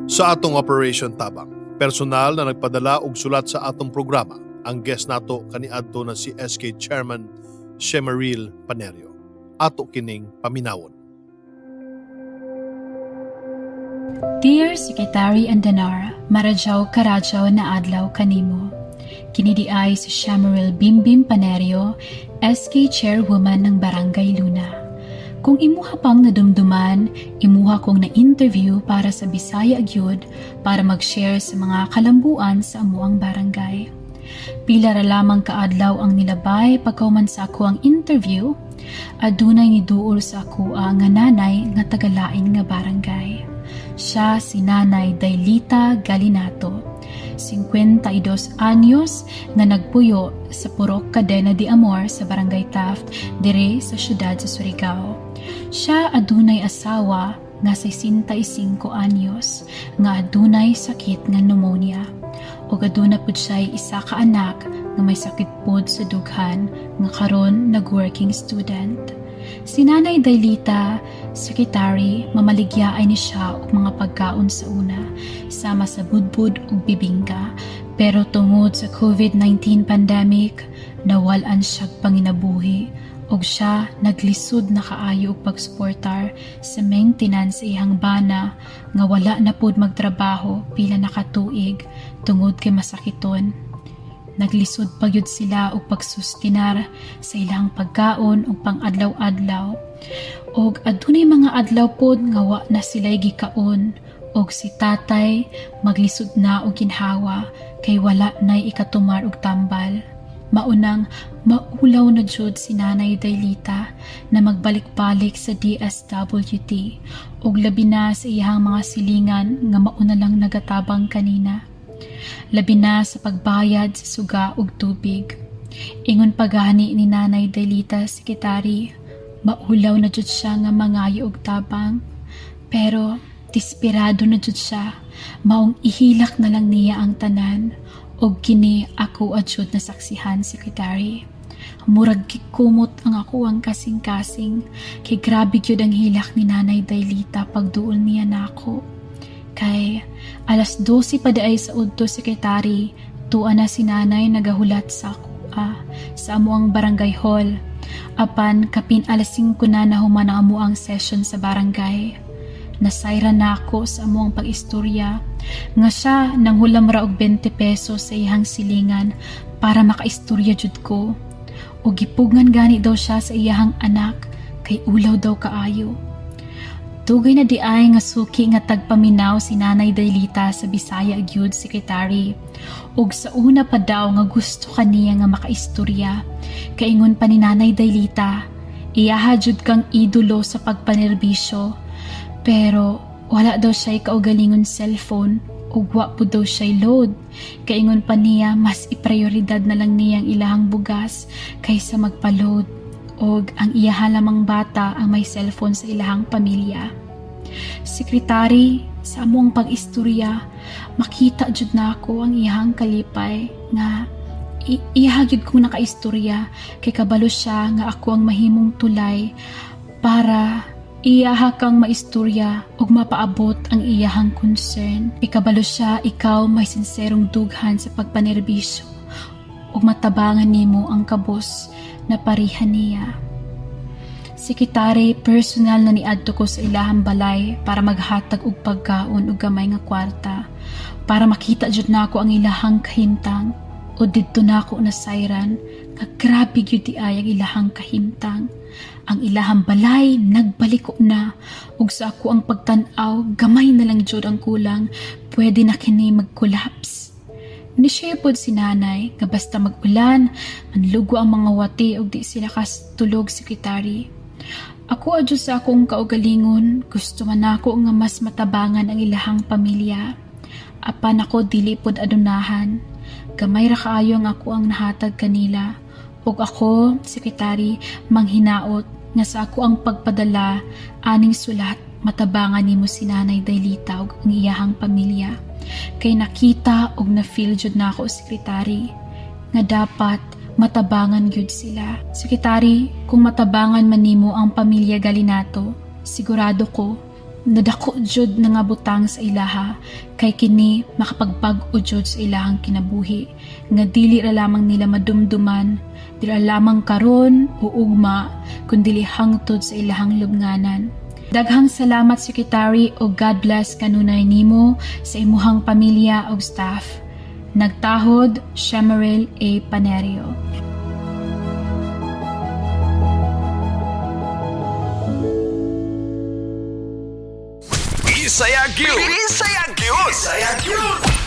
Sa atong Operation Tabang, personal na nagpadala og sulat sa atong programa ang guest nato kaniadto na si SK Chairman Shemaril Panerio. Ato kining paminawon. Dear Secretary Andanar, maradyaw karadyaw na adlaw kanimo. Kini diay si Shamaril Bimbim Panerio, SK Chairwoman ng Barangay Luna. Kung imuha pang nadumduman, imuha kong na-interview para sa Bisaya Gyud para mag-share sa mga kalambuan sa amuang barangay. Pila ra lamang kaadlaw ang nilabay pagkahuman sa ako ang interview, adunay niduol sa akoa nga nanay nga tagalain nga barangay. Siya si Nanay Dailita Galinato, 52 anyos, nga nagpuyo sa Purok Cadena de Amor sa Barangay Taft, dire sa siyudad sa Surigao. Siya adunay asawa nga 65 anyos nga adunay sakit nga pneumonia. Ug aduna pud siya isa ka anak nga may sakit pod sa dughan nga karon nag-working student. Si Nanay Dailita, Secretary, mamaligya ay ni siya og mga pagkaon sa una, sama sa budbud ug bibingka. Pero tungod sa COVID-19 pandemic, nawal-an siya panginabuhi ug siya naglisod na kaayo og pagsuportar sa maintenance sa iyang bana nga wala na pud magtrabaho pila na ka tuig tungod kay masakiton. Naglisod pa gyud sila og pagsustinar sa ilang pagkaon ug pang-adlaw-adlaw. Og adunay mga adlaw pod nga wa na sila'y gikaon og si tatay maglisod na og ginhawa kay wala nay ikatumar og tambal. Maunang maulaw na jud si Nanay Dailita na magbalik-balik sa DSWD ug labi na sa iyang mga silingan nga mauna lang nagatabang kanina. Labi na sa pagbayad sa suga ug tubig. Ingon pa gani ni Nanay Dailita, Secretary, maulaw na jud siya nga mangayo og tabang. Pero desperado na jud siya, maong ihilak na lang niya ang tanan ug kini ako jud nasaksihan, Secretary. Murag gikumot ang ako ang kasing-kasing kay grabe gyud ang hilak ni Nanay Dailita pagduol niya nako. Kay alas 12 pa diay sa udto, Secretary, tuwa na si nanay nagahulat sa akoa sa amuang barangay hall. Apan kapin alas 5 na nahuman ang amuang session sa barangay. Nasayra na ako sa amuang pag-istorya nga siya nanghulam ra og 20 pesos sa iyang silingan para makaistorya jud ko. O gipugngan gani daw siya sa iyahang anak kay ulaw daw kaayo. Dugay na diay nga suki nga tagpaminaw si Nanay Dailita sa Bisaya gyud, Secretary. Ug sa una pa daw nga gusto kaniya nga makaistorya. Kaingon pa ni Nanay Dailita, iyaha jud kang idolo sa pagpanerbisyo. Pero wala daw siya kaugalingon cellphone ug wa pud daw siya load. Kaingon pa niya, mas iprioridad na lang niya ang ilahang bugas kaysa magpa-load og ang iyaha lamang bata ang may cellphone sa ilahang pamilya. Secretary, sa among pag-istorya, makita jud nako ang iyahang kalipay nga iyaha gyud kong nakaistorya kay kabalo siya nga ako ang mahimong tulay para iyaha kang maistorya ug mapaabot ang iyahang concern. Ikabalo siya ikaw may sinserong dughan sa pagpanerbisyo ug matabangan nimo ang kabos na pareha niya. Secretary, personal na niadto ko sa ilahang balay para maghatag og pagkaon ug gamay nga kwarta para makita jud nako ang ilahang kahimtang, o didto nako nasayran nga grabe gyud diay ang ilahang kahimtang. Ang ilahang balay nagbaliko na ug sa ako ang pagtan-aw, gamay na lang jud ang kulang, pwede na kini mag-collapse. Ni-share pod si nanay nga basta mag-ulan, manlugo ang mga wati ug di sila katulog, Secretary. Ako adyo sa akong kaugalingon, gusto man nako nga mas matabangan ang ilahang pamilya. Apan ako dili pod adunahan. Gamay ra kaayo ang ako ang nahatag kanila. Ug ako, Secretary, manghinaot nga sa ako ang pagpadala aning sulat, matabangan nimo si Nanay Dailita ug ang iyahang pamilya. Kay nakita ug na-feel jud nako, Secretary, nga dapat matabangan gyud sila. Secretary, kung matabangan man nimo ang pamilya Galinato, sigurado ko Nadako jud na nga butang sa ilaha kay kini makapagbag-o jud sa ilahang kinabuhi nga dili ra lamang nila madumduman, dili ra lamang karon o ugma, kundili hangtod sa ilahang lubnganan. Daghang salamat, Secretary, o God bless kanunay nimo sa imuhang pamilya ug staff. Nagtahod, Shemeril A. Panerio. Bisaya gyud. Bisaya gyud. Bisaya gyud.